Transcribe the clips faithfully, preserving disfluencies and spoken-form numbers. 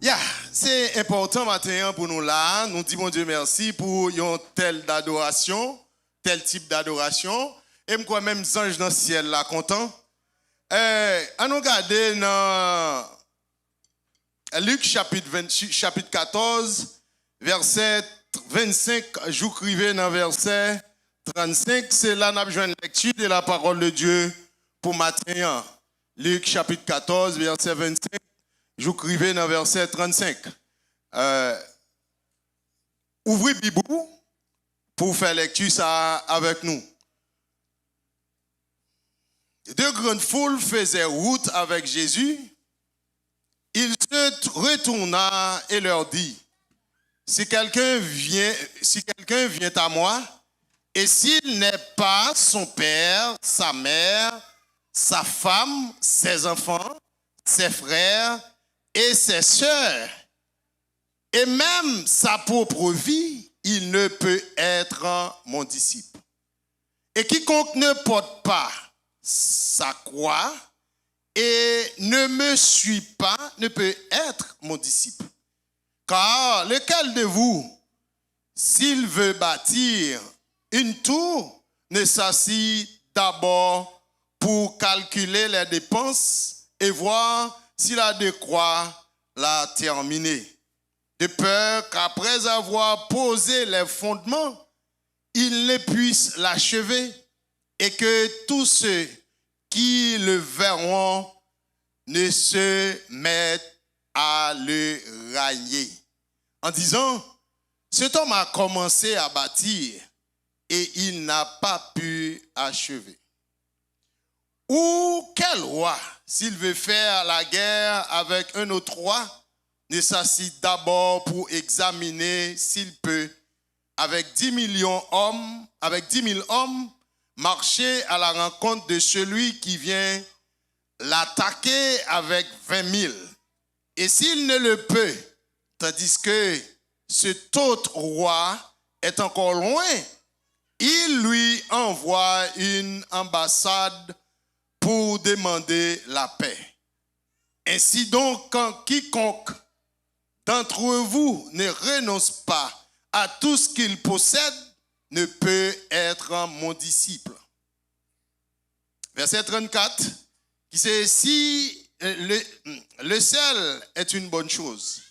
Ya, se enpòtan maten an pou nou la. Nou di Bondye mèsi pou yon tèl dadorasyon, tèl tip dadorasyon. E m kwè menm zanj nan syèl la kontan. Eh, ann nou gade nan Lik chapit ven, chapit katòz, vèsè vennsenk jouk rive nan vèsè trannsenk. Se la n ap jwenn lèkti de la parole de Dieu pou maten an. Lik chapit katòz, vèsè vennsenk jouk rive nan vèsè trannsenk. Euh, ouvri Bib ou pou w fè lèkti sa a avèk nou. De grandes foules faisaient route avec Jésus. Il se retourna et leur dit, si quelqu'un vient, si quelqu'un vient à moi, et s'il n'est pas son père, sa mère, sa femme, ses enfants, ses frères et ses sœurs, et même sa propre vie, il ne peut être mon disciple. Et quiconque ne porte pas sa croix et ne me suit pas ne peut être mon disciple. Car lequel de vous, s'il veut bâtir une tour, ne s'assit d'abord pour calculer les dépenses et voir s'il a de quoi la terminer, de peur qu'après avoir posé les fondements, il ne puisse l'achever et que tous ceux qui le verront ne se mettent à le ranier, en disant, cet homme a commencé à bâtir et il n'a pas pu achever. Ou quel roi, s'il veut faire la guerre avec un autre roi, ne s'assit d'abord pour examiner s'il peut, avec dix millions hommes, avec dix mille hommes, marcher à la rencontre de celui qui vient l'attaquer avec vingt mille. Et s'il ne le peut, tandis que cet autre roi est encore loin, il lui envoie une ambassade pour demander la paix. Ainsi donc, quiconque d'entre vous ne renonce pas à tout ce qu'il possède ne peut être mon disciple. Verset trente-quatre, qui c'est, si euh, le, le sel est une bonne chose,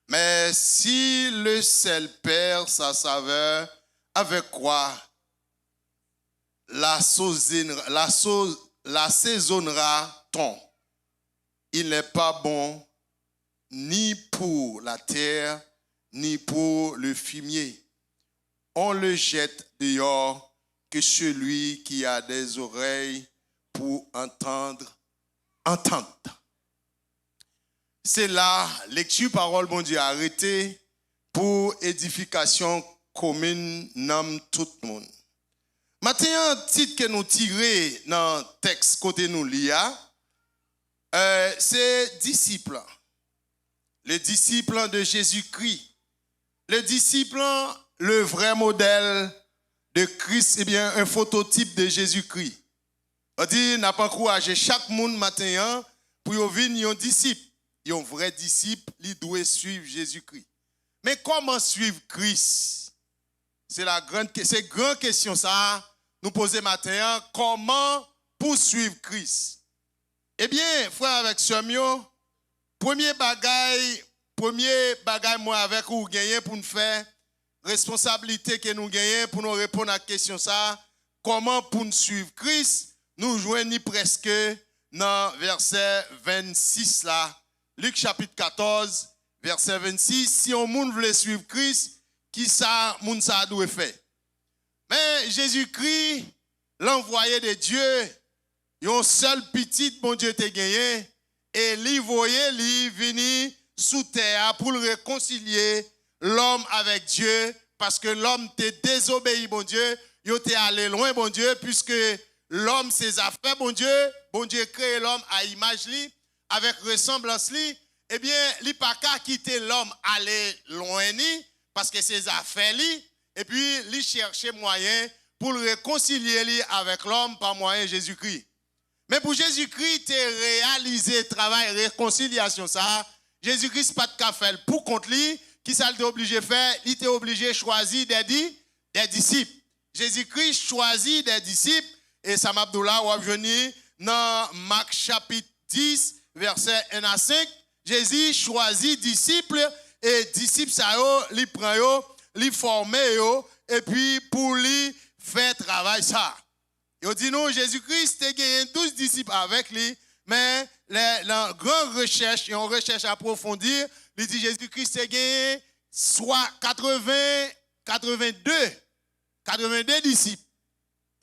mais si le sel perd sa saveur, avec quoi l'assaisonnera-t-on? Il n'est pas bon ni pour la terre, ni pour le fumier. On le jette dehors, que celui qui a des oreilles pour entendre, entende. Se la lekti pawòl Bondye a rete pou edifikasyon komin nanm tout moun. Maten an, tit ke nou tire nan tèks kote nou li a, euh, se disip. Le disciple de Jésus-Christ. Le disciple, le vrai modèle de Christ, ebyen, un phototype de Jésus-Christ. Sa di, n ap ankouraje chak moun maten an pou yo vin yon disip. Yon vrè disip, li dwe swiv Jezikri. Men kòman swiv Kris? Se la grande, se gran kesyon sa a nou poze maten an, kòman pou swiv Kris? Ebyen, frè avèk sè m yo, premye bagay, premye bagay mwen avèk ou genyen pou n fè, responsablite ke nou genyen pou nou reponn ak kesyon sa a, kòman pou n swiv Kris, nou jwenn li prèske nan vèsè vennsis la. Lik chapit katòz, vèsè vennsis, si yon moun vle swiv Kris, kisa moun sa a dwe fè? Men Jezikri, lanvwaye de Dye, yon sèl pitit Bondye te genyen, e li voye li vini sou tè a pou l rekonsilye lòm avèk Dye, paske lòm te dezobeyi Bondye, yo te ale lwen Bondye, piske lòm se zafè Bondye, Bondye kreye lòm a imaj li, avèk resanblans li, ebyen, li pa ka kite lòm ale lwen li, paske se zafè li, epi li chèche mwayen pou l rekonsilye li avèk lòm pa mwayen Jezikri. Men pou Jezikri te reyalize travay rekonsilyasyon sa a, Jezi Kris pa t ka fè l pou kont li. Kisa l te oblije fè? Li te oblije chwazi de di, de disip. Jezi Kris chwazi de disip. E sa m ap di w la, w ap jwenn li nan Mak chapit dis, vèsè en a senk. Jezi chwazi disip, e disip sa yo, li pran yo, li fòme yo, epi pou li fè travay sa. Yo di nou, Jezi Kris te genyen douz disip avèk li, men lè, nan gran rechèch, yon rechèch apwofondi, li di Jezi Kris te genyen swa katreven, katrevende, katrevende disip.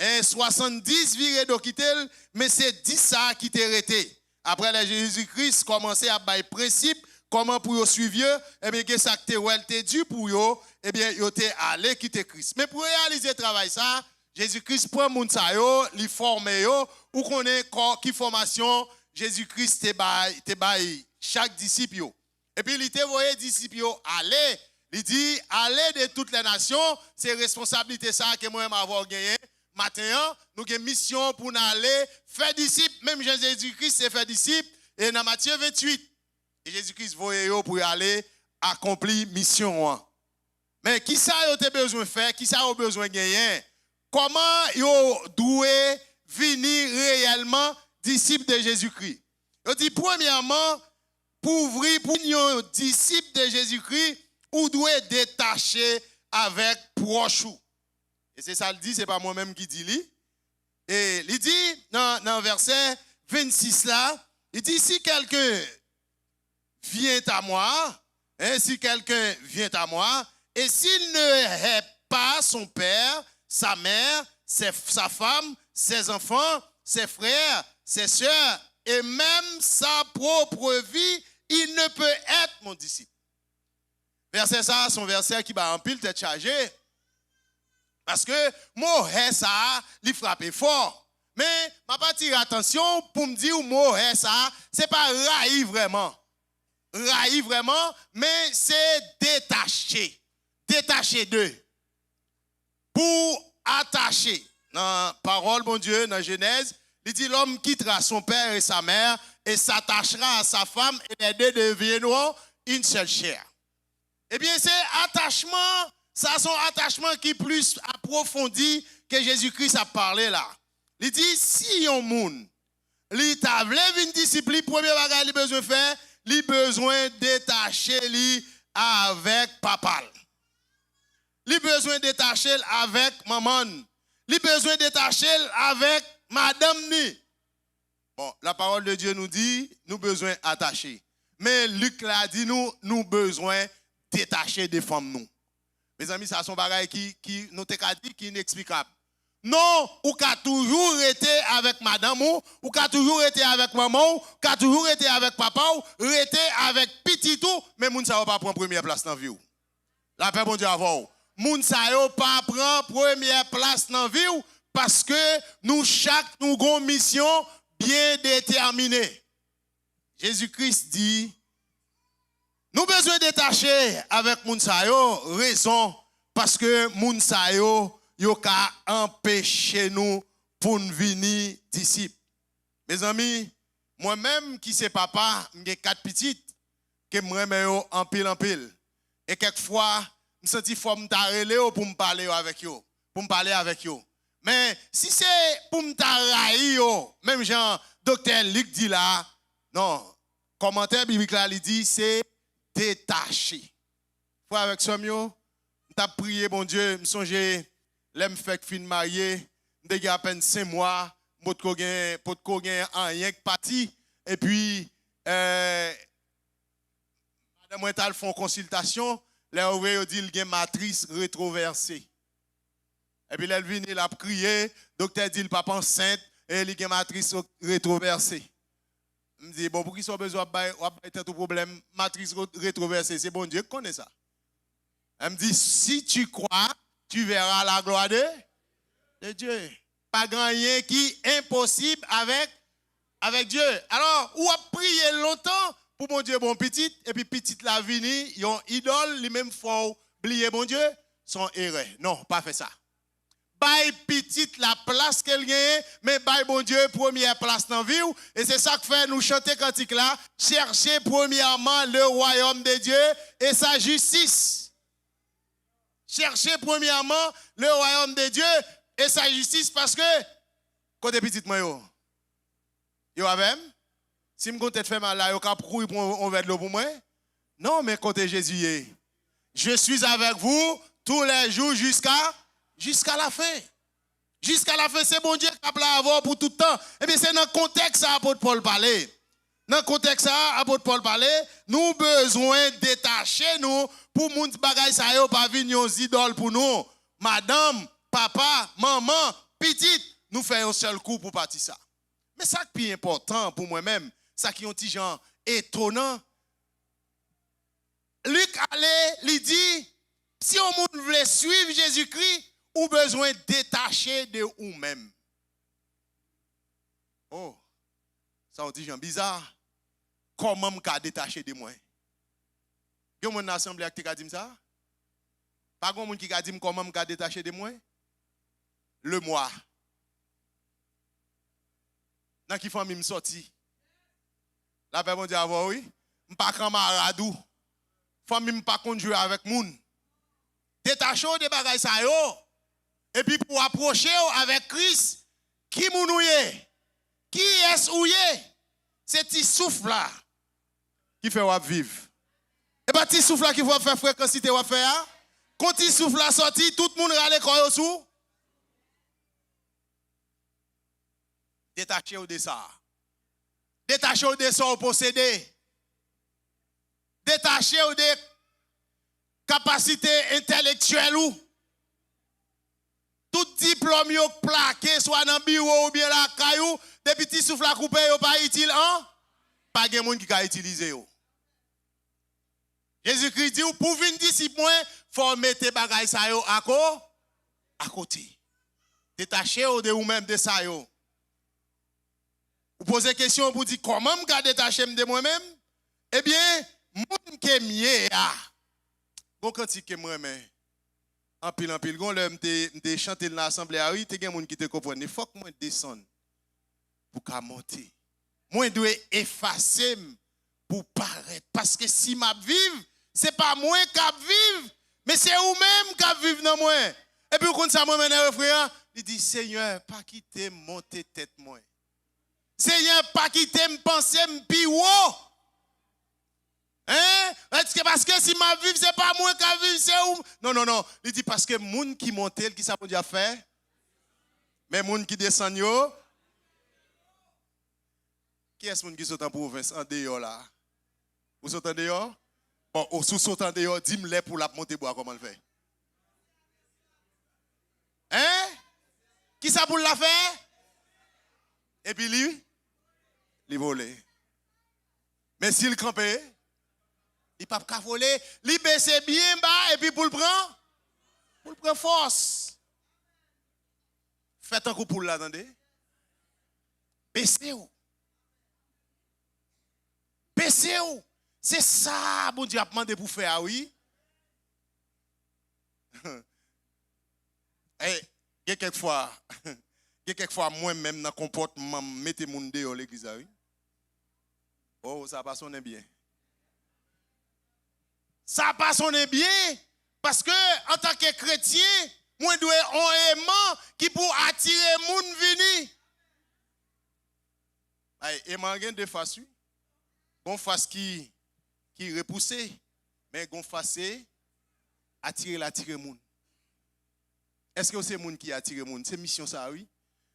E swasanndis vire do kite l, men se dis sa a ki te rete. Apre, lè Jezi Kris kòmanse ap bay prensip kòman pou yo swiv yo, ebyen, gen sa k te wè l te di pou yo, ebyen, yo te ale kite Kris. Men pou reyalize travay sa a, Jezi Kris pran moun sa yo, li fòme yo, ou konnen kò, ki fòmasyon Jezi Kris te bay, te bay chak disip yo. Epi li te voye disip yo ale. Li di, "Allez de toutes les nations." Se responsablite sa a ke mwen menm avè w genyen maten an. Nou gen misyon pou n ale fè disip, menm jan Jezi Kris te fè disip, e nan Matye venntuit. E Jezi Kris voye yo pou y ale akonpli misyon an. Men kisa yo te bezwen fè, kisa yo bezwen genyen? Kòman yo dwe vini reyèlman disip de Jezikri? Yo di, premyèman, pou vri, pou yon disip de Jezikri, ou dwe detache avèk pwòch ou. E se sa l di, se pa mwen menm ki di li. E li di nan, nan vèsè vennsis la, li di, si quelqu'un vient à moi, hein, si quelqu'un vient à moi, et s'il ne hait pas son père, sa mère, ses- sa femme, ses enfants, ses frères, ses sœurs, et même sa propre vie, il ne peut être mon disciple. Vèsè sa a, se yon vèsè ki bay anpil tèt chaje. Paske mo hè sa a, li frape fò. Men, m ap atire atansyon w pou m di w mo hè sa a, se pa rayi vrèman. Rayi vrèman, men se detache. Detache de. Pou atache. Nan pawòl Bondye, nan Jenèz, li di, l'homme quittera son père et sa mère et s'attachera à sa femme et les deux deviendront une seule chair. Ebyen, se atachman, sa se yon atachman ki plis apwofondi ke Jezikri ap pale la. Li di, si yon moun, li ta vle vin disip li, premye bagay li bezwen fè, li bezwen detache li avèk papa l. Li bezwen detache l avèk manman l. Li bezwen detache l avèk madanm ni. Bon, la parole de Dieu nou di, nou bezwen atache. Men Lik la di nou, nou bezwen detache de fanm nou. Mezanmi, sa se yon bagay ki, ki, nou te ka di, ki ineksplikab. Non, ou ka toujou rete avèk madanm ou, ou ka toujou rete avèk manman w, ou ka toujou rete avèk papa w, rete avèk pitit ou, men moun sa yo pa pran premyè plas nan vi w. Lapè Bondye avè w. Moun sa yo pa pran premyè plas nan vi w, paske nou chak nou gon misyon byen detèmine. Jezikri di, nou bezwen detache avèk moun sa yo, rezon, paske moun sa yo, yo ka anpeche nou pou n vini disip. Mezanmi, mwen menm ki se papa, m gen kat pitit, ke m renmen yo anpil, anpil. E kèk fwa, m santi fò m ta rele yo pou m pale yo avèk yo, pou m pale avèk yo. Men, si se pou m ta rayi yo, menm jan Doktè Lik di la, non, kòmantè biblik la, li di, se detache. Frè avèk sè m yo, m t ap priye Bondye, m sonje lè m fèk fin marye, m te gen apèn senk mwa, m potko gen, potko gen anyen k pati, epi, eh, madanm mwen t al fè yon konsiltasyon, lè yo vre, yo di l gen matris retwovèse. Epi lè l vini, l ap kriye, doktè di l p ap ansent, e li gen matris retwovèse. M di, bon, poukisa w bezwen w ap bay, w ap bay tèt ou pwoblèm? Matris ro- retwovèse, se Bondye ki konnen sa. M di, si tu crois, tu verras la gloire de, de Dieu. Pa gen anyen ki enposib avèk, avèk Dye. Alò, ou ap priye lontan pou Bondye ba w pitit, epi pitit la vini yon idòl, li menm fè w bliye Bondye, se yon erè. Non, pa fè sa. bay pitit la plas ke l genyen, men bay Bondye premyè plas nan vi w. E se sa k fè nou chante kantik la, cherchez premièrement le royaume de Dieu et sa justice. Cherchez premièrement le royaume de Dieu et sa justice, paske kote pitit mwen yo? Yo avè m? Si m gon tèt fè mal la, yo ka kouri pran yon vè dlo pou mwen? Non, men kote Jezi ye? Je suis avec vous tous les jours jusqu'à jusqu'à la fin. Jusqu'à la fin, se Bondye k ap la avè w pou tout tan. Ebyen, se nan kontèks sa apot Pòl pale. Nan kontèks sa a, apot Pòl pale, nou bezwen detache nou pou moun bagay sa yo pa vin yon zidòl pou nou. Madanm, papa, manman, pitit, nou fè yon sèl kou pou pati sa. Men sa k pi enpòtan pou mwen menm, sa ki yon ti jan etonan, Lik ale, li di, si yon moun vle swiv Jezikri, ou bezwen detache de ou menm. Oh, sa yon ti jan biza. Kòman m ka detache de mwen? Gen moun nan asanble a ki te ka di m sa? Pa gen moun ki ka di m kòman m ka detache de mwen? Le mwa. Nan ki fanmi m sòti? Lapè Bondye avè w, wi. M pa kanmarad ou. Fanmi m pa konn jwe avèk moun. Detache w de bagay sa yo. Epi pou w apwoche w avèk Kris, ki moun ou ye? Kiyès ou ye? Se ti souf la ki fè w ap viv. E pa ti souf la ki fè w ap fè frekansite w ap fè a? Kon ti souf la sòti, tout moun rale kò yo sou. Detache w de sa. Detache w de sa w posede. Detache w de kapasite entèlektyèl ou. Tout diplòm yo k plake, swa nan biwo oubyen lakay ou, depi ti souf la koupe, yo pa itil an, pa gen moun ki ka itilize yo. Jezikri di w, pou w vin disip mwen, fò w mete bagay sa yo ako-, akote. Detache w de ou menm, de sa yo. Ou poze kesyon pou di, kòman m ka detache m de mwen menm? Ebyen, moun ke m ye a. Gon kantik ke m renmen anpil, anpil. Gon lè m te, m te chante l nan asanble a, wi, te gen moun ki te konprann li. Fòk mwen desann pou ka monte. Mwen dwe efase m pou parèt. Paske si m ap viv, se pa mwen k ap viv, men se ou menm k ap viv nan mwen. Epi ou konn sa mwen renmen nan refren an? Li di, Senyè, pa kite m monte tèt mwen. Senyè, pa kite m panse m pi wo. Hein? Èske paske si m ap viv, se pa mwen k ap viv, se ou? Non, non, non. Li di, paske moun ki monte l, ki sa Bondye ap fè? Men moun ki desann yo. Kiyès moun ki sot an pwovens, andeyò la? Ou sot andeyò? Bon, ou, si w sot andeyò, di m lè poul ap monte bwa, kòman l fè? Hein? Kisa poul la fè? Epi li, li vole. Men si l kanpe, li p ap ka vole. Li bese byen ba epi pou l pran, pou l pran fòs. Fè tankou poul la, tande. Bese w. Bese w. Se sa Bondye ap mande pou fè a, wi. Ey, gen kèk fwa, gen kèk fwa mwen menm nan konpòtman m mete moun deyò legliz la, wi. Oh, sa pa sonnen byen. Sa pa sonnen byen, paske antanke kretyen, mwen dwe yon eman ki pou atire moun vini. Ay, eman an gen de fas, wi. Gon fas ki, ki repouse, men gon fas se atire l atire moun. Èske w se moun ki atire moun? Se misyon sa a, wi.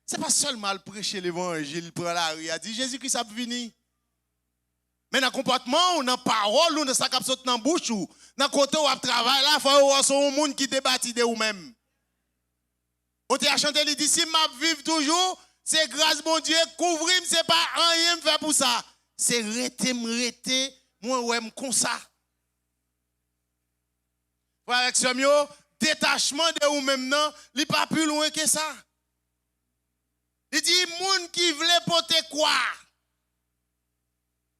Se pa sèlman al preche levanjil, pran lari a, di Jezikri ap vini. Men nan konpòtman w, nan pawòl ou, nan sa k ap sot nan bouch ou, nan kote w ap travay la, fò yo wè w se yon moun ki debati de ou menm. Otè a chante, li di, si m ap viv toujou, se gras Bondye k kouvri m, se pa anyen m fè pou sa. Se rete m rete, mwen wè m konsa. Frè avèk sè m yo, detachman de ou menm nan, li pa pi lwen ke sa. Li di, moun ki vle pote kwa.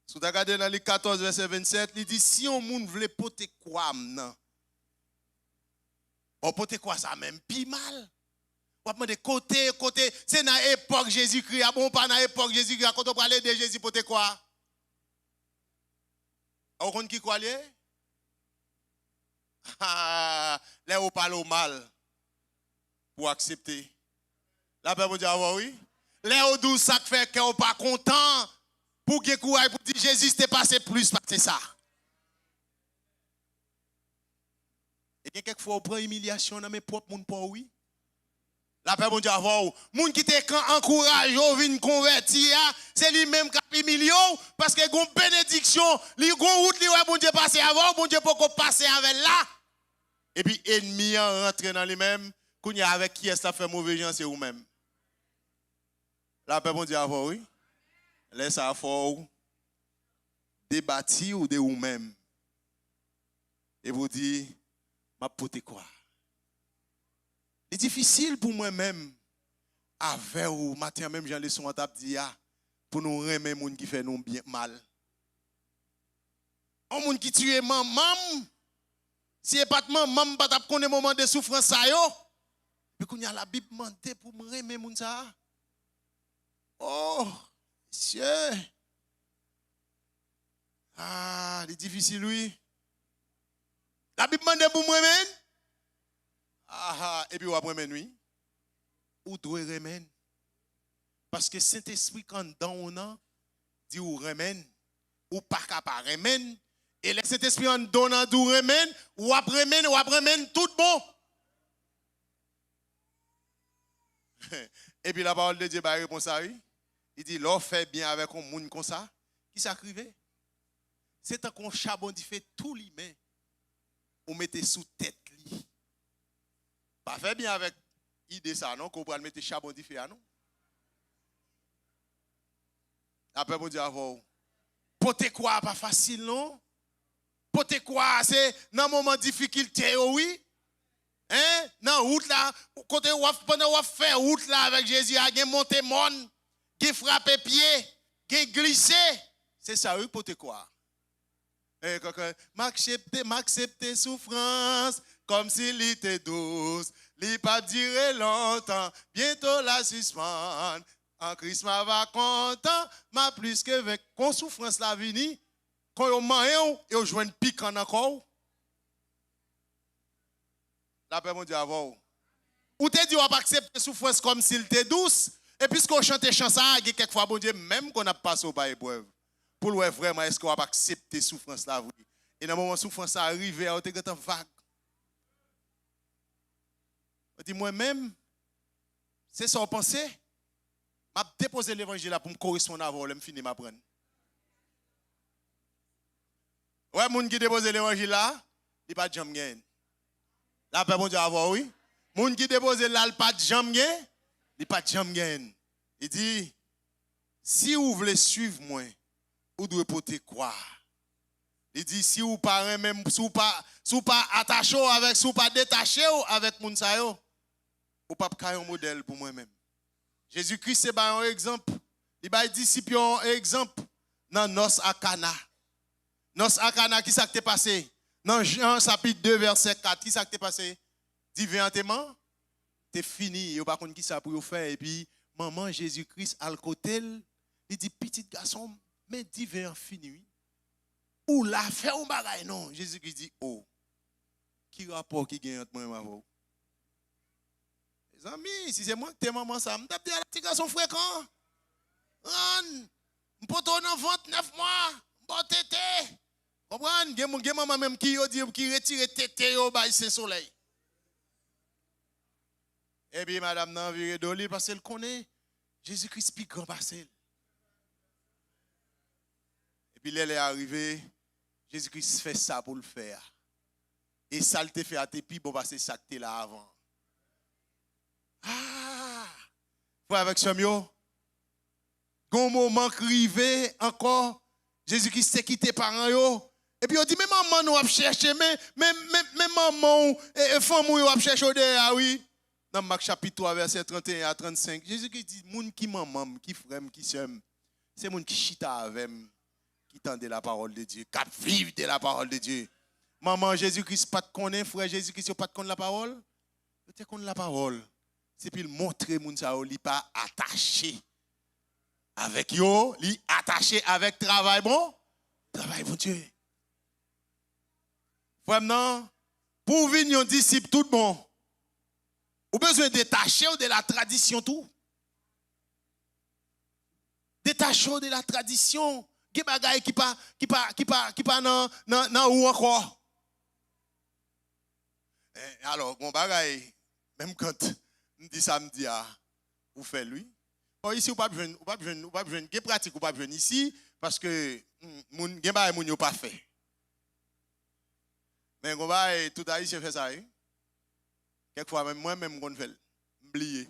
Si w ta gade nan Lik katòz, vèsè vennsèt, li di, si yon moun vle pote kwa m nan, bon, pote kwa sa menm pi mal. W ap mande, kote, kote, se nan epòk Jezikri a, bon, w pa nan epòk Jezikri a, kote w pral ede Jezi pote kwa? Ou konn ki kwa l ye? Ha, lè yo pale w mal, pou w aksepte. Lapè Bondye avè w, wi. Lè yo di w sa k fè kè w pa kontan, pou w gen kouraj pou w di, Jezi te pase plis pase sa. E gen kèk fwa ou pran imilyasyon nan men pwòp moun pa w, wi. Lapè Bondye avè w. Moun ki te kan ankouraje w vin konvèti a, se li menm k ap imilye w, paske gon benediksyon, li gon wout li wè Bondye pase avè w, Bondye poko pase avè l la. Epi enmi an rantre nan li menm, kounye a avèk kiyès l ap fè move jan, se ou menm. Lapè Bondye avè w, wi. Lè sa a fò w debati w de ou menm. Epi w di, m ap pote kwa. Li difisil pou mwen menm avè w, maten an, menm jan leson an t ap di a, pou nou renmen moun ki fè nou byen, mal. Yon moun ki tiye manman m, si e pa t manman m, m pa t ap konnen moman de soufrans sa yo. Epi kounye a, Labib mande pou m renmen moun sa a. Oh, mesye! Ah, li difisil, wi. Labib mande pou m renmen l. Aha, epi w ap renmen l, wi. Ou dwe renmen l. Paske Sentespri k anndan w nan di w renmen l. Ou pa ka pa renmen l. E lè Sentespri anndan w nan di w renmen l, w ap renmen l, w ap renmen l tout bon. Epi lapawòl de Dye bay repons la, wi. Li di, lè w fè byen avèk yon moun konsa, kisa k rive? Se tankou yon chabon dife tou limen ou mete sou tèt li. Pa fè byen avèk ide sa a, non, ke w pral mete chabon dife a, non. Lapè Bondye avè w. Pote kwa a pa fasil, non. Pote kwa a, se nan moman difikilte yo, wi. Hein? Nan wout la, kote w ap, pandan w ap fè wout la avèk Jezi a, gen monte mòn, gen frape pye, gen glise. Se sa, wi, pote kwa a. E, kòkè, m aksepte, m aksepte soufrans, kòmsi li te dous. Li p ap dire lontan, byento l a sispann. An Kris m ava kontan, m a plis ke venk. Kon soufrans la vini, kon yo manyen w, yo jwenn pikan nan kò w. Lapè Bondye avè w. Ou te di w ap aksepte soufrans kòmsi l te dous, e piske w chante chan sa a, gen kèk fwa Bondye menm konn ap pase w pa eprèv, pou l wè vrèman èske w ap aksepte soufrans la vre. E nan moman soufrans sa a rive a, ou te gentan vag. Ou di, mwen menm, se sa w panse? M ap depoze levanjil la pou m koresponn avè w lè m fini m aprann. Ou wè moun ki depoze levanjil la, li pa t janm genyen l. Lapè Bondye avè w, wi. Moun ki depoze l la, li pa t janm gen, li pa t janm genyen l. Li di, si w vle swiv mwen, ou dwe pote kwa a. Li di, si w pa renmen m, si w pa, si w pa atache w avèk, si w pa detache w avèk moun sa yo, ou p ap ka yon modèl pou mwen menm. Jezi Kris te bay yon egzanp. Li bay disip yo yon egzanp nan nòs a Kana. Nòs a Kana, ki sa k te pase? Nan Jan chapit de, vèsè kat, ki sa k te pase? Diven an te man, te fini. Yo pa konn ki sa pou yo fè. Epi, manman Jezi Kris al kote l. Li di, pitit gason m, men diven an fini, wi. Ou la, fè yon bagay non. Jezi Kris di, o, ki rapò ki gen ant mwen menm avè w? Mezanmi, si se mwen ki te manman sa, m t ap di, ala ti gason frekan. Rann, m pote w nan vant nèf mwa, m ba w tete. Konprann? Gen moun, gen manman menm ki yo di, ki retire tete yo bay Sen Solèy. Epi madanm nan vire do li paske l konnen Jezi Kris pi gran pase l. Epi lè lè a rive, Jezi Kris fè sa pou l fè a. E sa l te fè a te pi bon pase sa k te la avan. Ah! Frè avèk sè m yo, gen yon moman k rive ankò, Jezi Kris te kite paran yo. Epi yo di, men manman nou ap chèche, men, men, men, men manman w, e, e, fanmi w yo ap chèche w dèyè a, wi. Nan Mak chapit twa, vèsè trannteyen a trannsenk, Jezi Kris di, moun ki manman m, ki frè m, ki sè m, se moun ki chita avè m, ki tande lapawòl de Dye, k ap viv de lapawòl de Dye. Manman Jezi Kris pa t konnen, frè Jezi Kris yo pa t konn lapawòl. Yo te konn lapawòl. Se pou l montre moun sa yo li pa atache avèk yo, li atache avèk travay bon, travay Bondye. Frè m nan, pou w vin yon disip tout bon, ou bezwen detache w de la tradisyon tou. Detache w de la tradisyon. Gen bagay ki pa, ki pa, ki pa, ki pa nan, nan, nan ou ankò. Eh, alò, gon bagay, menm kan m di sa m di a, ou fè l, wi. Bon, isi, ou p ap jwenn, ou p ap jwenn, ou p ap jwenn, gen pratik ou p ap jwenn isi, paske, mm, moun, gen bagay moun yo pa fè. Men gon bagay, tout Ayisyen fè sa, wi. Kèk fwa, menm mwen, menm m konn fè l. M bliye.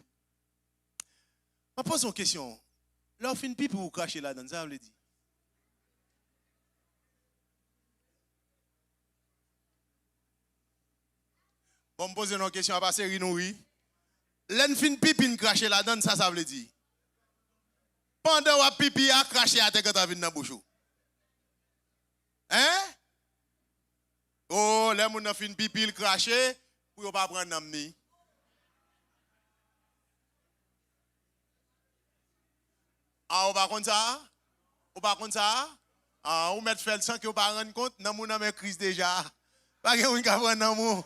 M ap poze yon kesyon. Lè w fin pipi, ou krache ladan l, sa vle di? Bon, m poze nou yon kesyon, apa se ri nou ri. Lè n fin pipi, n krache ladan l, sa sa vle di? Pandan w ap pipi a, krache atè gentan vin nan bouch ou. Hein? O, lè moun nan fin pipi, l krache, pou yo pa pran nanm ni. A, ou pa konn sa? Ou pa konn sa? A, ou mèt fè l san ke w pa rann kont, nanm ou nan men Kris deja. Pa gen moun ka pran nanm ou.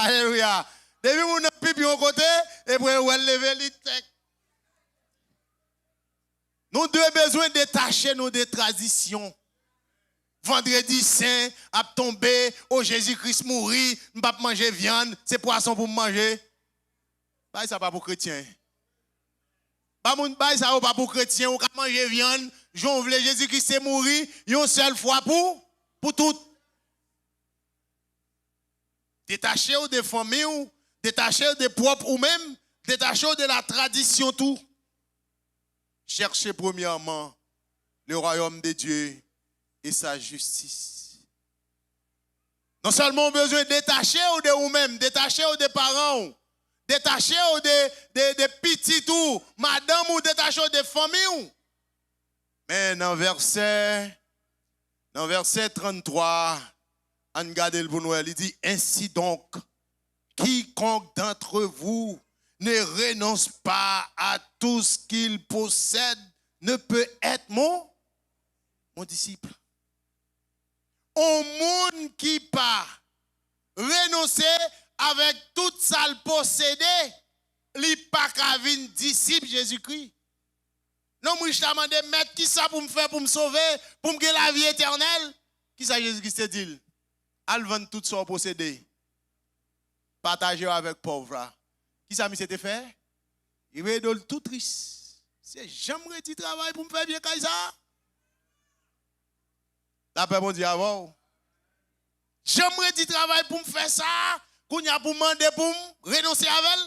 Alelouya. Depi moun nan pipi yon kote, epi w wè l leve, li tèk. Nou dwe bezwen detache nou de tradisyon. Vandredi Sen ap tonbe, o, Jezi Kris mouri, m p ap manje vyann, se pwason pou m manje. Bagay sa pa pou kretyen. Ba moun, bagay sa yo pa pou kretyen, ou ka manje vyann jan w vle, Jezi Kris te mouri yon sèl fwa pou, pou tout. Detache w de fanmi w, detache w de pwòp ou menm, detache w de la tradisyon tou. Cherchez premièrement le royaume de Dieu et sa justice. Non sèlman w bezwen detache w de ou menm, detache w de paran w, detache w de, de, de pitit ou, madanm ou, detache w de fanmi w. Men nan vèsè, nan vèsè tranntwa, ann gade l pou n wè. Li di, ainsi donc, quiconque d'entre vous ne renonce pas à tout ce qu'il possède ne peut être mon, mon disciple. On moun ki pa renonse avèk tout sa l posede, li pa ka vin disip Jezikri. Nonm rich la mande, Mèt, kisa pou m fè pou m sove, pou m gen lavi etènèl? Kisa Jezikri te di l? Al vann tout sa w posede. Pataje yo avèk pòv la. Kisa misye te fè? Li rede l tou tris. Se jan m redi travay pou m fè byen kay sa a. Lapè Bondye avè w. Jan m redi travay pou m fè sa a, kounye a pou m mande pou m renonse avè l?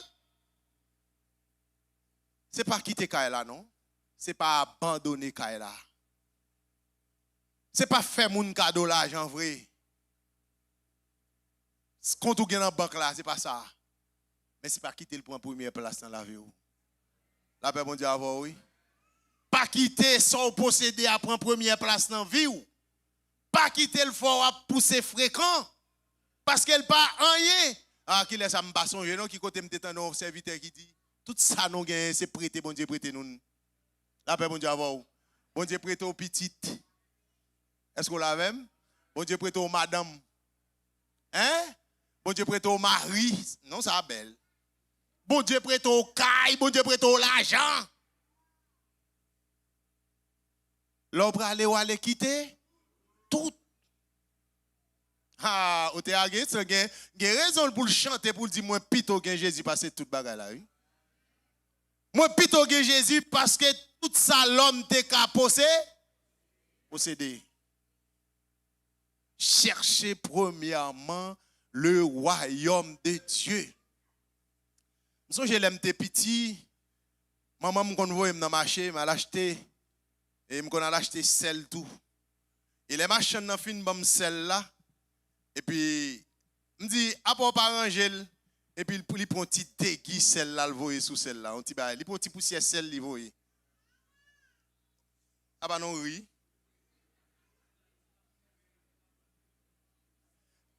Se pa kite kay la, non. Se pa abandone kay la. Se pa fè moun kado lajan vre. Kont ou gen nan bank la, se pa sa. Men se pa kite l pran premyè plas nan lavi w. Lapè Bondye avè w, wi. Pa kite sa w posede a pran premyè plas nan vi w. Pa kite l fè w ap pouse frekan. Paske l pa anyen. A, kilè sa m pa sonje non, ki kote m te tande yon sèvitè ki di, tout sa nou genyen, se prete Bondye prete nou. Lapè Bondye avè w. Bondye prete w pitit. Èske w la avè m? Bondye prete w madanm. Hein? Bondye prete w mari. Non, sa bèl. Bondye prete w kay, Bondye prete w lajan. Lè w prale, w ale kite tout. Ha, otè a gen, gen, gen rezon l pou l chante, pou l di, mwen pito gen Jezi pase tout bagay la, wi. Mwen pito gen Jezi paske tout sa lòm te ka pose-, posede. Cherchez premièrement le royaume de Dieu. M sonje lè m te piti, manman m konn voye m nan mache, m al achte, e m konn al achte sèl tou. E lè machann nan fin ban m sèl la, epi m di, apa w pa ranje l, epi li, li pran yon ti degi sèl la, l voye sou sèl la, yon ti bagay. Li pran yon ti pousyè sèl, li voye. Apa non ri?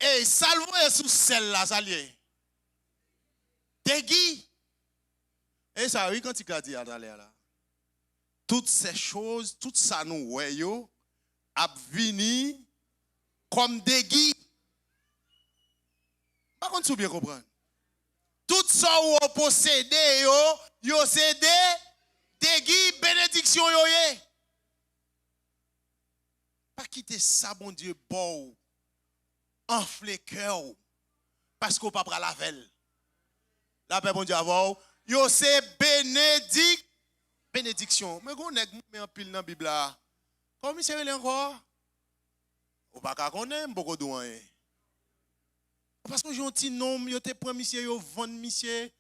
Ey, sa l voye sou sèl la, sa l ye? Degi. E sa wi kantik la di a talè a la. Toutes ces choses, tout sa nou wè yo, ap vini kòm degi. M pa konn si w byen konprann. Tout sa w posede yo, yo se de degi, benediksyon yo ye. Pa kite sa Bondye ba w anfle kè w, paske w pa pral avè l. Lapè Bondye avè w. Yo se benedik, benediksyon. Men gon nèg m renmen anpil nan Bib la. Kòman misye rele ankò? Ou pa ka konnen, m poko di w anyen. Paske yon ti nonm, yo te pran misye, yo vann misye.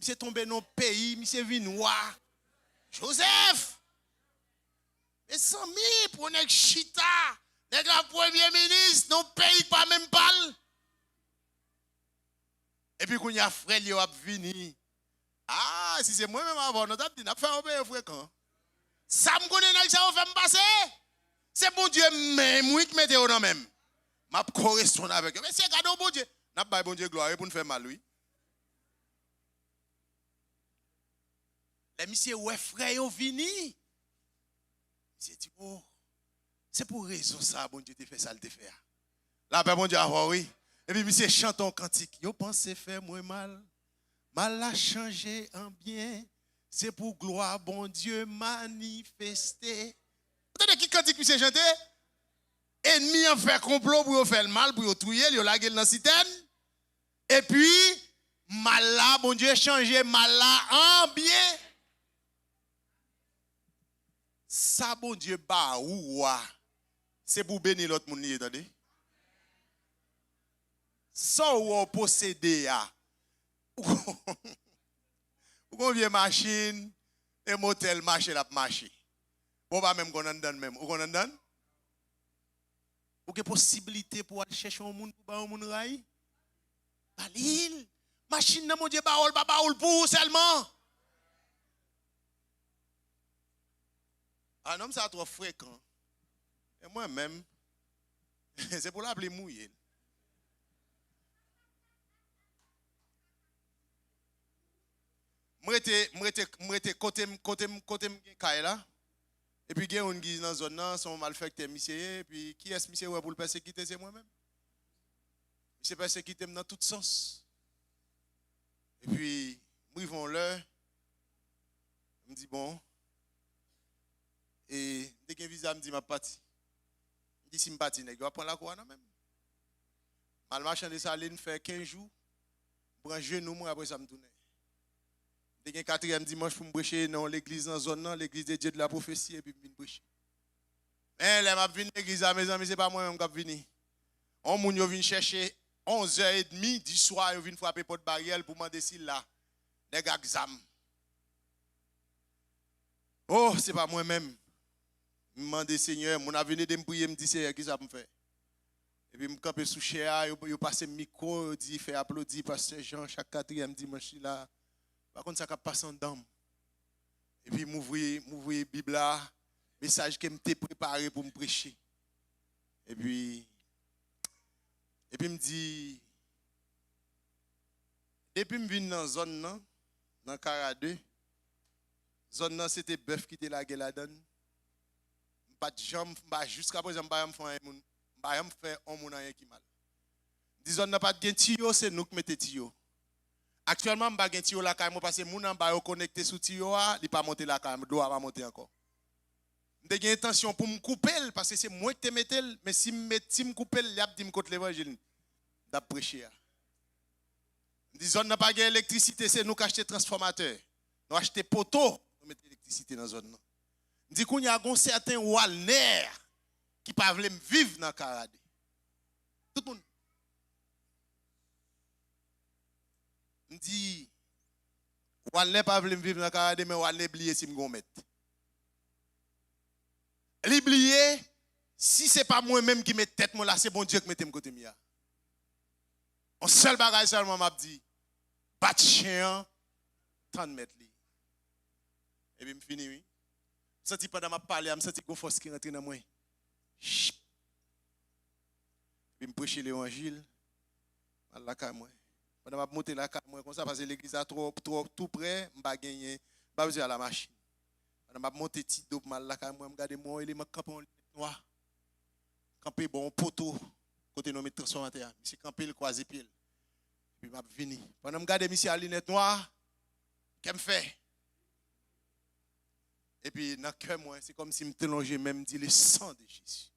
Misye tonbe nan peyi, misye vin wa. Joseph! Mezanmi, pou nèg chita, nèg la premye minis nan peyi k pa menm pa l. Epi kounye a frè l yo ap vini. Ah, si se mwen menm avè w, nou t ap di n ap fè yo peye frekan. Sa m konnen nèg sa yo fè m pase, se Bondye menm wi k mete yo nan men m. M ap koresponn avèk yo. Mesye, gade yon Bondye. N ap bay Bondye glwa wi pou n fè mal wi. Lè misye wè frè yo vini, misye di, oh, se pou rezon sa a Bondye te fè sa l te fè a. Lapè Bondye avè w wi. Epi misye chante yon kantik. Yo panse fè mwen mal. Mal la chanje an byen. Se pou glwa Bondye manifeste. Ou tande ki kantik misye chante? Enmi an fè konplo pou yo fè l mal, pou yo touye l, yo lage l nan sitèn. Epi, mal la, Bondye chanje mal la an byen. Sa Bondye ba ou a, se pou beni lòt moun li ye, tande. Sa w wè w posede a, ou gon, ou gon vye machin, e motè l mache, l ap mache. Bon, w pa menm konn anndan l menm. Ou konn anndan l? Ou gen posiblite pou w al chèche yon moun pou ba yon moun ray? Ba li l. Machin nan Bondye ba w, l pa ba w l pou ou sèlman. A, nonm sa twò frekan. E mwen menm, se pou lapli mouye l. M rete, m rete, m rete kote m, kote m, kote m gen kay la. Epi gen youn ki nan zòn nan, se yon malfektè misye ye. Epi kiyès misye wè pou l pèsekite, se mwen menm. Misye pèsekite m nan tout sans. Epi, m rive yon lè, m di, bon, e m te gen viza, m di m ap pati. M di, si m pati, nèg yo ap pran lakou a nan men m. M al machann Desalin, m fè kenz jou, m pran jenou mwen, apre sa, m tounen. M te gen katriyèm dimanch pou m preche nan yon legliz nan zòn nan, Legliz de Dieu de la Prophétie, epi m vin preche. Men lè m ap vin legliz la, mezanmi, se pa mwen menm k ap vini. On moun yo vin chèche onzè edmi di swa, yo vin frape pòt baryè l pou mande si l la. Nèg ak zam. Oh, se pa mwen menm. M mande Senyè, moun ap vin ede m priye, m di, Senyè, kisa pou m fè? Epi m kanpe sou chè a, yo, yo pase m mikwo, yo di, fè aplodi Pastè Jean chak katriyèm dimanch li la. M pa konn sa k ap pase anndan m. Epi m ouvri, m ouvri Bib la, mesaj ke m te prepare pou m preche. Epi, epi m di, depi m vin nan zòn nan, nan Kara de, zòn nan se te bèf ki te lage ladan l. M pa t janm, m pa, jiskaprezan, m pa janm fè anyen moun, m pa janm fè on moun anyen ki mal. M di zòn nan pa t gen tiyo, se nou k mete tiyo. Aktyèlman, m pa gen tiyo lakay mwen paske moun anba yo konekte sou tiyo a, li pa monte lakay mwen, dlo a pa monte ankò. M te gen entansyon pou m koupe l, paske se mwen ki te mete l, men si m met, si m koupe l, y ap di m kot levanjil m t ap preche a. M di zòn nan pa gen elektrisite, se nou k achte transfòmatè. Nou achte poto, nou mete elektrisite nan zòn nan. M di kounye a gon sèten Walner ki pa vle m viv nan Karade. Tout moun. M di, Walner pa vle m viv nan Karade, men Walner bliye si m gon mèt. Li bliye, si se pa mwen menm ki met tèt mwen la, se Bondye k mete m kote m ye a. Yon sèl bagay sèlman m ap di, bat chen an, tann mèt li. Epi m fini, wi. M santi pandan m ap pale a, m santi gon fòs ki rantre nan mwen. Chip. Epi m preche levanjil, m al lakay mwen. Pandan m ap monte lakay mwen konsa, paske legliz la twò, twò, tou prè, m pa genyen, pa bezwen al a machin. Pandan m ap monte Ti Do pou m al lakay mwen, m gade m wè yon eleman k kanpe yon linèt nwa. Kanpe bò yon poto kote nou met transfòmatè a. Misye kanpe, l kwaze pye l. Epi m ap vini. Pandan m gade misye a linèt nwa, kè m fè. Epi nan kè mwen, se kòmsi m te lonje men m di, le sang de Jésus.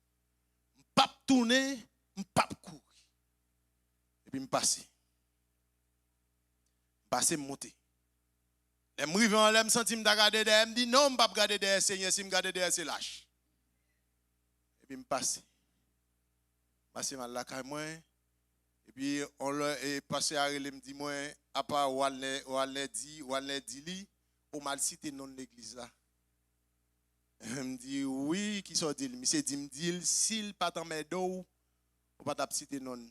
M p ap tounen, m p ap kouri. Epi m pase. M pase, m monte. Lè m rive anlè, m santi m ta gade dèyè, m di, non, m p ap gade dèyè, Senyè, si m gade dèyè, se lach. Epi m pase. Pase m al lakay mwen. Epi, on lè, e, pastè a rele m, di mwen, apa Walner, Walner di, Walner di li, ou mal site non legliz la. M di, wi, kisa w di l? Misye di m, di l, si l pa t anmède w, ou pa t ap site non l.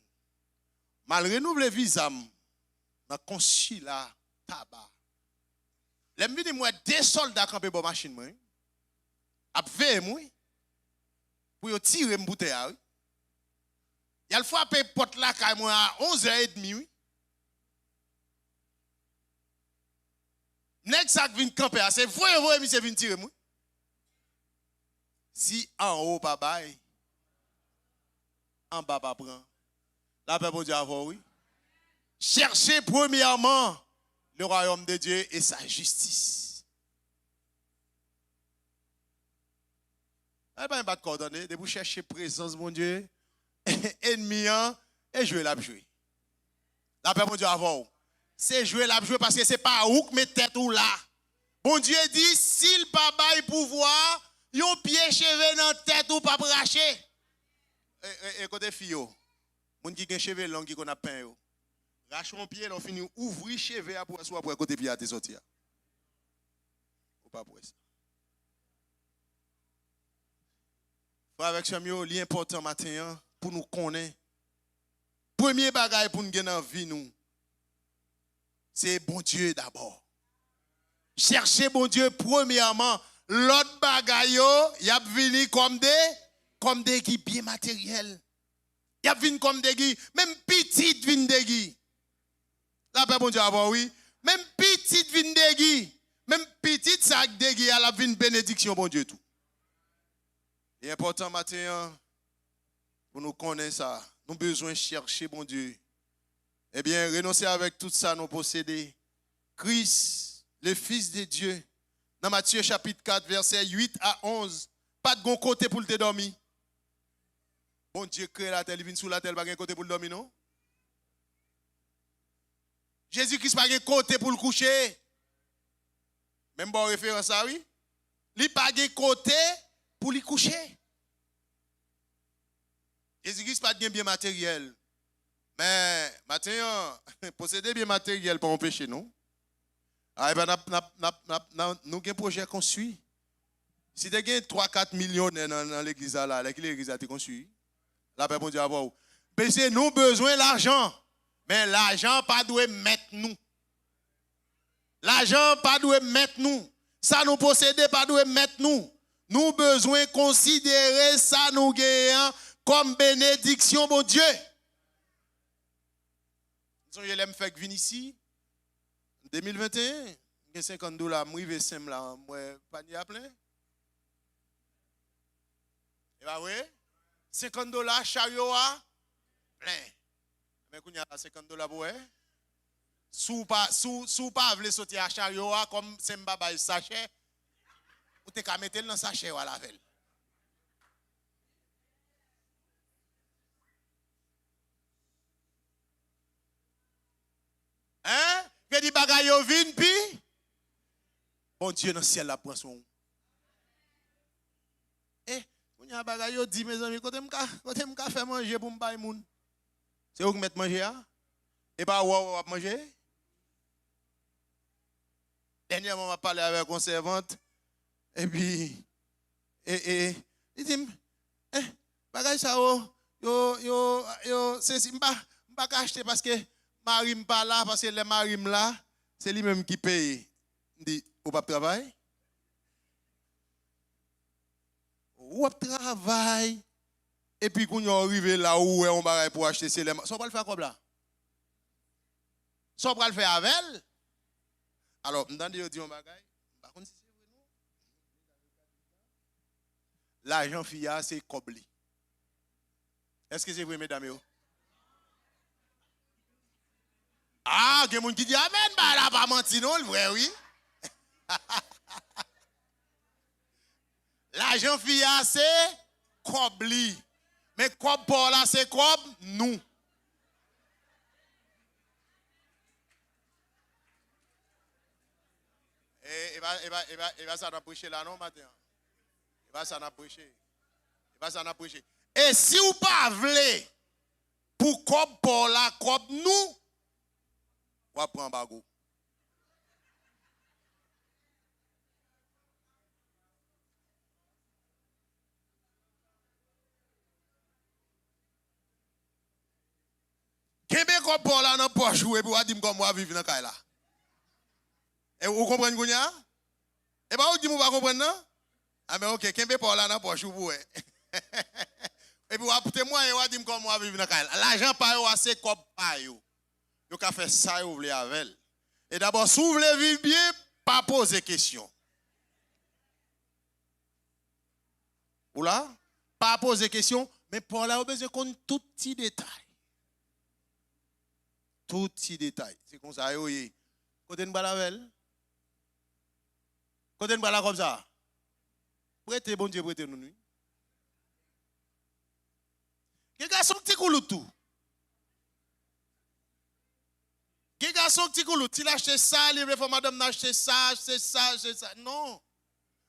M al renouvle viza m nan konsila Taba. Lè m vini, m wè de sòlda kanpe bò machin mwen, wi. Ap veye m, wi. Pou yo tire m pou tè a, wi. Y al frape pòt lakay mwen a onzè edmi, wi. Nèg sa k vin kanpe a, se voye, voye misye vin tire m, wi. Si anwo pa bay, anba pa pran. Lapè Bondye avè w, wi. Cherchez premièrement le royaume de Dieu et sa justice. Ay, pa bat kò w, tande. Depi w chèche prezans Bondye, enmi an, e jwe l ap jwe. Lapè Bondye avè w. Se jwe l ap jwe, paske se pa ou k met tèt ou la. Bondye di, si l pa bay pouvwa, yon pye cheve nan tèt ou p ap rache. E, e, e kote fi yo? Moun ki gen cheve long ki konn ap penyen yo. Rache yon pye, lè w fini ouvri cheve a pou w wè si w ap wè kote pye a te sòti a. Ou p ap wè sa. Frè avèk sè m yo, li enpòtan maten an pou nou konnen premye bagay pou n gen nan vi nou, se Bondye dabò. Chèche Bondye premyèman, lòt bagay yo, y ap vini kòm de, kòm de ki byen materyèl. Y ap vin kòm de ki, menm pitit vin de ki. Lapè Bondye avè w, wi. Menm pitit vin de ki. Menm pitit sa k de ki a, l ap vin benediksyon Bondye tou. Li enpòtan maten an pou nou konnen sa. Nou bezwen chèche Bondye. Ebyen, renonse avèk tout sa nou posede. Kris, le Fils de Dieu, nan Matye chapit kat, vèsè uit a onz, pa t gon kote pou l te dòmi. Bondye kreye latè, li vin sou latè, li pa gen kote pou l dòmi, non? Jezi Kris pa gen kote pou l kouche. Men m ba w referans la, wi. Li pa gen kote pou li kouche. Jezi Kris pa t gen byen materyèl. Men, maten an, posede byen materyèl pa yon peche, non. A, epa n ap, n ap, n ap, n ap, n ap, nou gen pwojè konstwi. Si te gen twa, kat milyonè nan, nan legliz la, la, lè ki legliz la te konstwi? Lapè Bondye avè w. Paske nou bezwen lajan. Men lajan pa dwe mèt nou. Lajan pa dwe mèt nou. Sa nou posede pa dwe mèt nou. Nou bezwen konsidere sa nou genyen an kòm benediksyon Bondye. M sonje lè m fèk vin isi, de mil venteyen, m gen senkant dola, m rive Senm la, m wè panye a plen. E pa vre? Senkant dola, charyo a plen. Men kounye a, senkant dola pou wè. Si w pa, si w, si w pa vle soti a charyo a, kòm Senm pa bay sachè, ou te ka mete l nan sachè w al avè l. Hein? Vle di bagay yo vin pi? Bondye nan syèl la ap pran swen w. Eh, kounye a bagay yo di, mezanmi, kote m ka, kote m ka fè manje pou m bay moun? Se ou ki mèt manje a? E pa ou, ou ap manje? Dènyèman, m ap pale avèk yon sèvant, epi, e, e, li di m, eh, bagay sa yo, yo, yo, yo, se si m pa, m pa ka achte paske mari m pa la, paske lè mari m la, se li menm ki peye. M di, ou p ap travay? Ou ap travay, epi kounye a ou rive la, ou wè yon bagay pou achte, se lè, sa w pral fè ak kòb la? Sa w pral fè avè l? Alò, m tande yo di yon bagay, m pa pa konn si se vre non. Lajan fi a se kòb li. Èske se vre, medam yo? Ah, gen moun ki di amèn, bagay la pa manti non, l vre wi. Lajan fi a se kòb li. Men kòb pa w la se kòb nou. E, e pa, e pa, e pa, e pa sa n ap preche la non maten an. E pa sa n ap preche. E pa sa n ap preche. E si w pa vle pou kòb pa w la kòb nou, w ap pran anbago. Kenbe kòb pa w la nan pòch ou epi w a di m kòman w a viv nan kay la. E ou konprann kounye a? E pa ou k di m ou pa konprann nan? A men oke, kenbe pa w la nan pòch ou pou wè. Epi w ap temwaye, w a di m kòman w a viv nan kay la. Lajan pa yo a se kòb pa yo. Yo ka fè sa yo vle avè l. E dabò, si w vle viv byen, pa poze kesyon. Ou la? Pa poze kesyon, men pa w la yo bezwen konn tout ti detay. Tout ti detay. Se konsa yo ye. Kote n pral avè l? Kote n pral ak kòb sa a? Prete, Bondye prete nou l wi. Gen gason k ti koulout tou. Gen gason k ti koulout. Si l achte sa, li vle fè madanm nan achte sa, achte sa, achte sa. Non.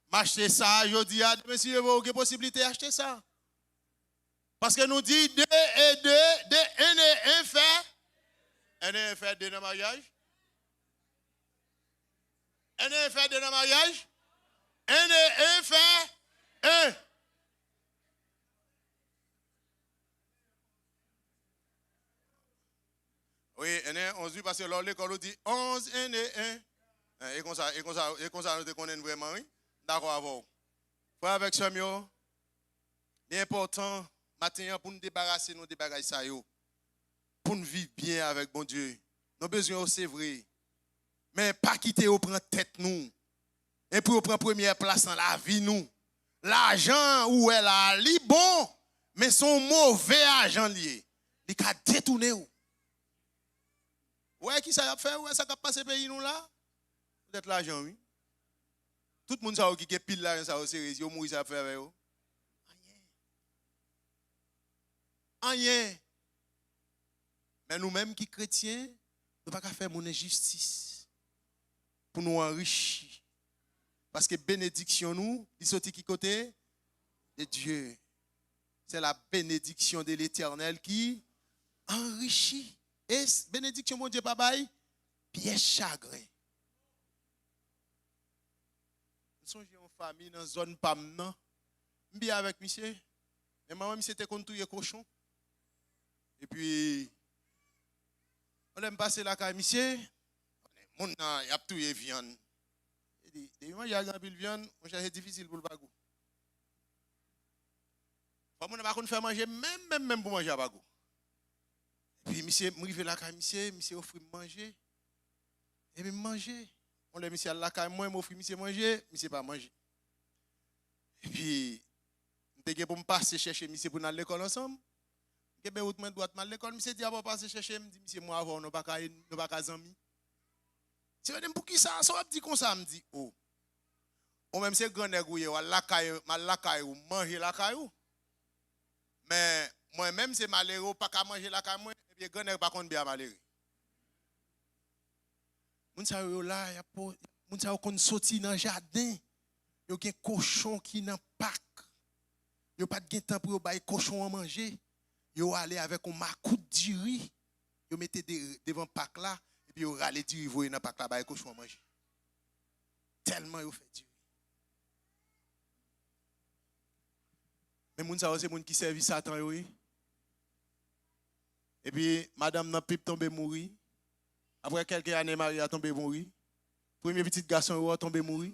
M achte sa a jodi a, demen si Dye vle, ou gen posiblite achte sa. Paske nou di de e de, de, un et un fè, un et un fè de nan maryaj. Un et un fè de nan maryaj. Un et un fè un. Wi, un et un, onze, wi, paske lè w lekòl, ou di onze, un et un. E konsa, e konsa, e konsa nou te konnen n vrèman, wi. M dakò avè w. Frè avèk sè m yo, li enpòtan, maten an, pou n debarase nou de bagay sa yo. Pou n viv byen avèk Bondye. Nou bezwen yo, se vre. Men pa kite yo pran tèt nou. E pou yo pran premyè plas nan lavi nou. Lajan ou wè la a, li bon, men se yon move ajan li ye. Li ka detounen w. Ou wè kisa y ap fè, ou wè sa k ap pase peyi nou la? Poutèt lajan, wi. Tout moun sa yo ki gen pil lajan sa yo, se rezi yo mouri, sa y ap fè avè yo? Anyen. Anyen. Men nou menm ki kretyen, nou pa ka fè moun enjistis pou nou anrichi. Paske benediksyon nou, li soti ki kote? De Dye. C'est la bénédiction de l'Éternel qui enrichit. E s- benediksyon Bondye pa bay pyès chagren. M sonje yon fanmi nan zòn pa m nan. M byen avèk misye. Men manman misye te konn touye kochon. Epi, yon lè m pase lakay misye, moun nan, y ap touye vyann. Li di, depi manje a gen anpil vyann, monchè, se difisil pou l pa gou. Fò moun nan pa konn fè manje menm, menm, menm pou manje a pa gou. Epi misye, m rive lakay misye, misye ofri m manje. Epi m manje. Yon lè misye al lakay mwen, m ofri misye manje, misye pa manje. Epi, m te gen pou m pase chèche misye pou n al lekòl ansanm. M kenbe wout mwen dwat, m al lekòl, misye di, "Apa w pase chèche m?" M di, "Misye, mwen avè w, nou pa ka, nou pa ka zanmi." Misye mande m, "Poukisa? Sa w ap di konsa?" M di, "O." Ou menm se gran nèg ou ye, w al lakay, m al lakay ou, m manje lakay ou. Men, mwen menm se malere, ou pa ka manje lakay mwen, ebyen gran nèg pa konn byen a malere. Moun sa yo, yo la, y ap po-, moun sa yo konn soti nan jaden. Yo gen kochon ki nan pak. Yo pa t gen tan pou yo bay kochon an manje. Yo ale avèk yon makout diri. Yo mete de-, devan pak la, epi yo rale diri voye nan pak la, bay kochon an manje. Tèlman yo fè diri. Men moun sa yo, se moun ki sèvi Satan yo ye. Epi, madanm nan pip tonbe mouri. Apre kèlke ane, mari a tonbe mouri. Premye pitit gason yo a tonbe mouri.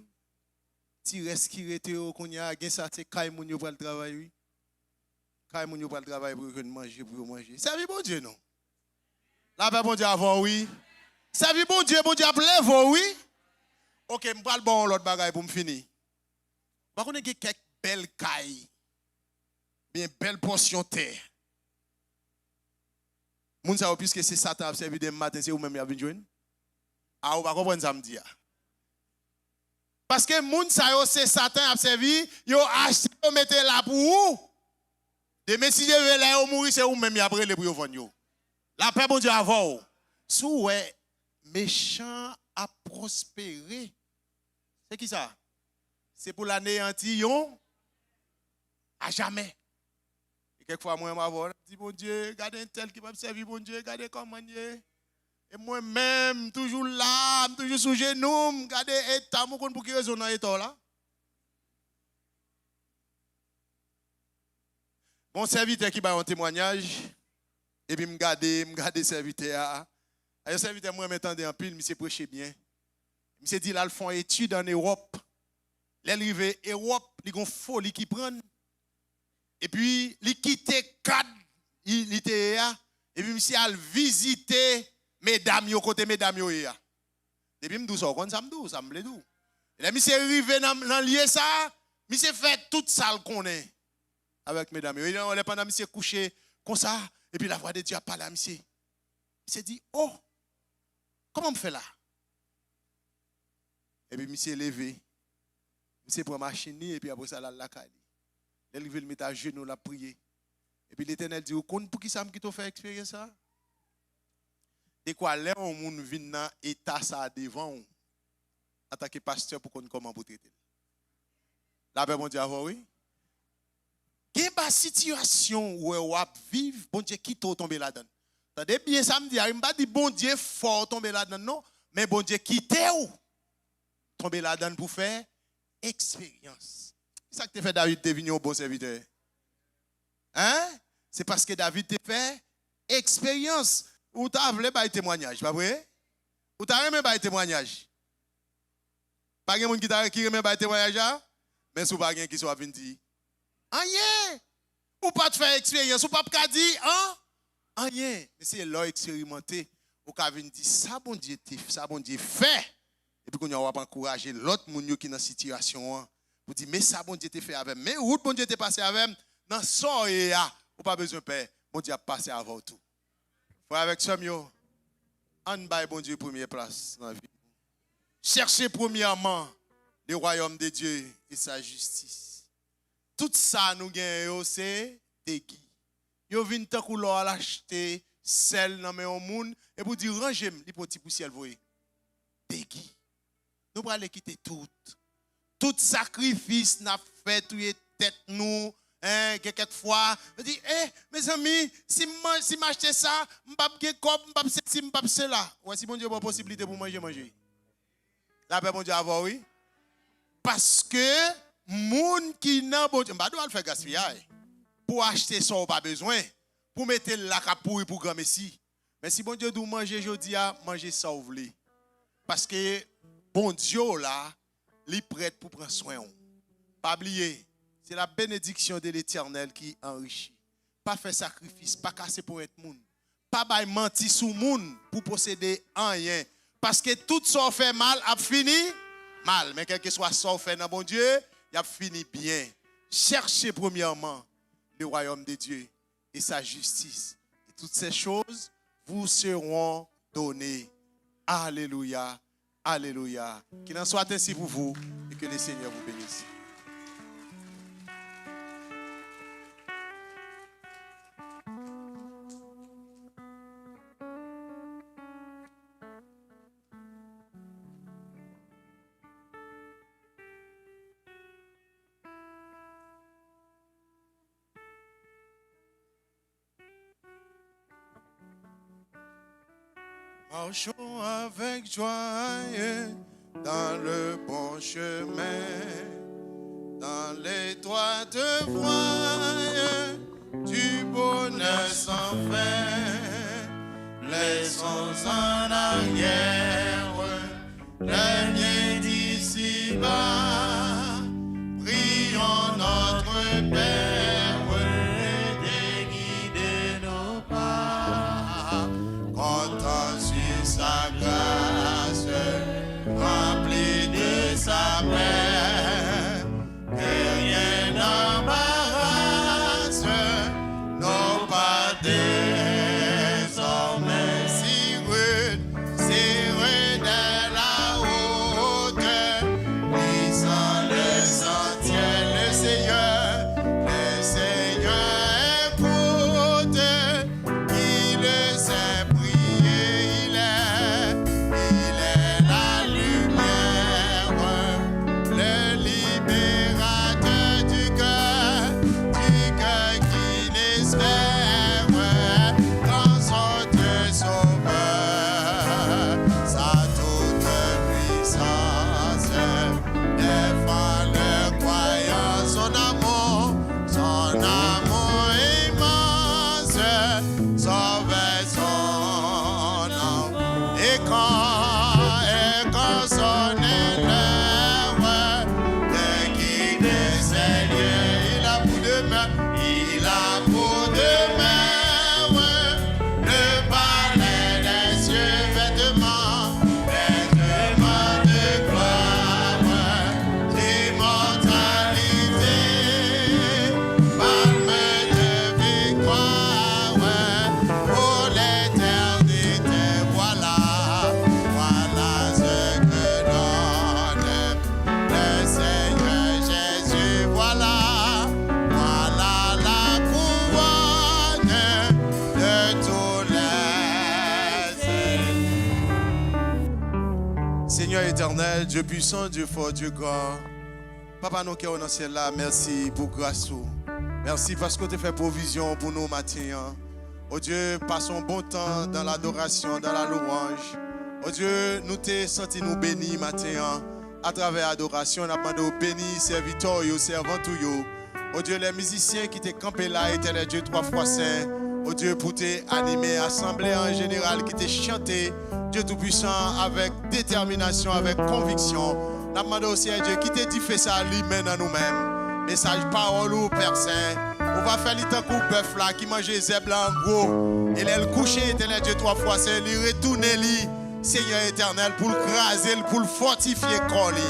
Ti rès ki rete yo kounye a, gen sa se kay moun yo pral travay, wi. Kay moun yo pral travay pou yo jwenn manje, pou yo manje. Sèvi Bondye, non. Lapè Bondye avè w, wi. Sèvi Bondye, Bondye ap leve w, wi. Ok, m pral ba w yon lòt bagay pou m fini. Ou pa konnen gen kèk bèl kay, byen bèl pòsyon tè. Moun sa yo, piske se Satan ap sèvi demen maten, se ou menm y ap vin jwenn. A, ou pa konprann sa m di a. Paske moun sa yo, se Satan y ap sèvi, yo achte, yo mete la pou ou. Demen, si Dye vle, lè yo mouri, se ou menm y ap rele pou yo vann yo. Lapè Bondye avè w. Si w wè mechan ap pwospere, se ki sa? Se pou l aneyanti yon ajamè. E kèk fwa, mwen menm avè w, n ap di, Bondye, gade entèl ki p ap sèvi Bondye, gade kòman l ye. E mwen menm, m toujou la, m toujou sou jenou m, gade eta m, ou konn pou ki rezon nan eta w la? Gon sèvitè ki bay yon temwayaj, epi m gade, m gade sèvitè a. A, yon sèvitè mwen renmen tande anpil, misye preche byen. Misye di l al fè yon etid ann Ewòp. Lè l rive Ewòp, li gon foli ki pran l. Epi, li kite kad li, li te ye a. Epi, misye al vizite medam yo, kote medam yo ye a. Depi m di w sa, w konn sa m di w, sa m vle di w. Lè misye rive nan, nan lye sa, misye fè tout sa l konnen avèk medam yo. E lè pandan misye kouche konsa, epi lavwa de Dye ap pale a misye. Misye di, "Oh, kòman m fè la?" Epi misye leve, misye pran machin li, epi apre sa, l al lakay li. Lè l rive, l met ajenou, l ap priye. Epi Letènèl di, "Ou konn poukisa m kite w fè eksperyans sa a?" Dekwa lè yon moun vin nan eta sa a devan w, antanke pastè, pou konn kòman pou trete l. Lapè Bondye avè w, wi. Gen ba sitiyasyon ou wè w ap viv, Bondye kite w tonbe ladan l. Tande byen sa m di a, wi, m pa di Bondye fè w tonbe ladan l, non, men Bondye kite w tonbe ladan l pou fè eksperyans. Ki sa k te fè David te vin yon bon sèvitè? Hein? Se paske David te fè eksperyans. Ou ta vle bay temwayaj, pa vre? Ou ta renmen bay temwayaj? Pa gen moun ki ta, ki renmen bay temwayaj la? Men si w pa gen, kisa w ap vin di? Anyen! Ou pa t fè eksperyans, ou p ap ka di an, anyen. Men se lè w eksperimante, ou ka vin di sa Bondye te, sa Bondye fè. Epi kounye a, w ap ankouraje lòt moun yo ki nan sitiyasyon an. Pou di, "Men sa Bondye te fè avè m. Men wout Bondye te pase avè m. Nan sa w ye a, ou pa bezwen pè. Bondye ap pase avè w tou." Frè avèk sè m yo, ann bay Bondye premye plas nan vi nou. Cherchez premièrement le royaume de Dieu et sa justice. Tout sa nou genyen yo, se degi. Yo vin tankou lè w al achte sèl nan men yon moun, epi w di, "Ranje m," li pran ti pousyè l voye. Degi. Nou prale kite tout. Tout sakrifis n ap fè, touye tèt nou, en, gen kèk fwa, nou di, "Eh, mezanmi, si m man-, si m achte sa, m p ap gen kòb, m p ap sesi, m p ap sela." Ou wè, si Bondye ba w posiblite pou manje, manje. Lapè Bondye avè w, wi. Paske moun ki nan Bondye, m pa di w al fè gaspiyay pou achte sa w pa bezwen, pou mete l la k ap pouri pou granmesi. Men si Bondye di w manje jodi a, manje sa w vle. Paske Bondye w la, li prèt pou pran swen w. Pa bliye, c'est la bénédiction de l'Éternel qui enrichit. Pa fè sakrifis, pa kase ponyèt moun. Pa bay manti sou moun pou posede anyen. Paske tout sa w fè mal ap fini mal. Men kèlkeswa sa w fè nan Bondye, y ap fini byen. Cherchez premièrement le royaume de Dieu et sa justice, et toutes ces choses vous seront données. Alléluia, alléluia. Qu'il en soit ainsi pour vous et que le Seigneur vous bénisse. Marchons avec joie dans le bon chemin, dans l'étroite voie du bonheur sans fin. Laissons en arrière les liens d'ici-bas. Prions notre Père de guider nos pas. Comptons sur sa grâce, remplie de Etènèl, Dye pwisan, Dye fò, Dye gran. Papa nou ki nan syèl la, mèsi pou gras ou. Mèsi paske w te fè pwovizyon pou nou maten an. O Dye, pase yon bon tan dans l'adoration, dans la louange. O Dye, nou te santi nou beni maten an atravè adorasyon. N ap mande w beni sèvitè w yo, sèvant ou yo. O Dye, lè mizisyen ki te kanpe la, Etènèl Dye twa fwa sen, o Dye, pou te anime asanble an jeneral ki te chante, Dye Toupwisan, avèk detèminasyon, avèk konviksyon. N ap mande w, Seyè Dye, kite dife sa limen nan nou menm. Mesaj pawòl ou, Pè Sen, ou va fè li tankou bèf la ki manje zèb la an gwo, e lè l kouche, Etènèl Dye twa fwa sen, li retounen li, Senyè Etènèl, pou l kraze l, pou l fòtifye kò li.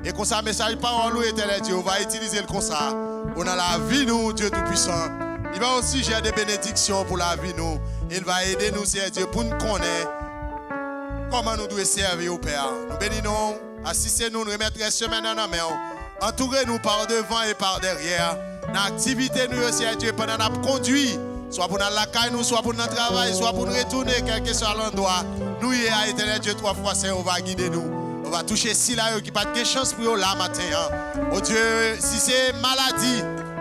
E konsa, mesaj pawòl ou, Etènèl Dye, ou va itilize l konsa, ou nan lavi nou, Dye Toupwisan. Li va yon sijè de benediksyon pou lavi nou. E l va ede nou, Seyè Dye, pou n konnen kòman nou dwe sèvi w, Pè. Nou beni non w, asiste nou, n remèt rès semèn nan nan men w. Antoure nou pa devan e pa dèyè nan aktivite nou yo, Seyè Dye, pandan n ap kondui, swa pou n al lakay nou, swa pou n nan travay, swa pou n retounen, kèlkeswa landwa nou ye a, Etènèl Dye twa fwa sen, ou va gide nou. Ou va touche sila yo ki pa t gen chans pou yo la maten an. O Dye, si se maladi,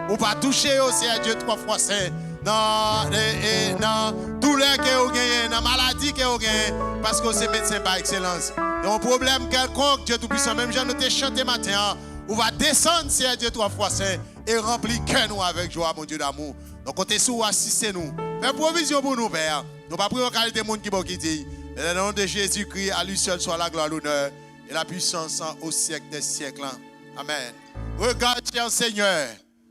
ou va touche yo, Seyè Dye twa fwa sen, nan, e, e, nan doulè ke yo genyen, nan maladi ke yo genyen, paske w se medsen pa ekselans. Nan yon pwoblèm kèlkonk, Dye Toupwisan, menm jan nou te chante maten an, ou va desann, Seyè Dye twa fwa sen, e ranpli kè nou avèk jwa, Bondye damou. Donk, konte sou ou, asiste nou. Fè pwovizyon pou nou, Pè. Nou pa priye an kalite moun ki bon ki diy. Men nan non de Jezikri, à lui seul soit la gloire, l'honneur et la puissance au siècle des siècles. Amen. Regarde, cher Seigneur,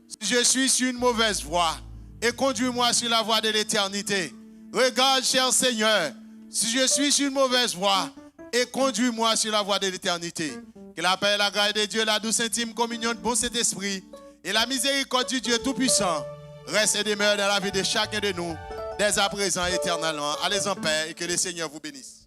si je suis sur une mauvaise voie, et conduis-moi sur la voie de l'éternité. Regarde, cher Seigneur, si je suis sur une mauvaise voie, et conduis-moi sur la voie de l'éternité. Que la paix et la grâce de Dieu, la douce intime communion de bon Saint-Esprit et la miséricorde du Dieu Tout-Puissant reste et demeure dans la vie de chacun de nous, dès à présent et éternellement. Allez en paix et que le Seigneur vous bénisse.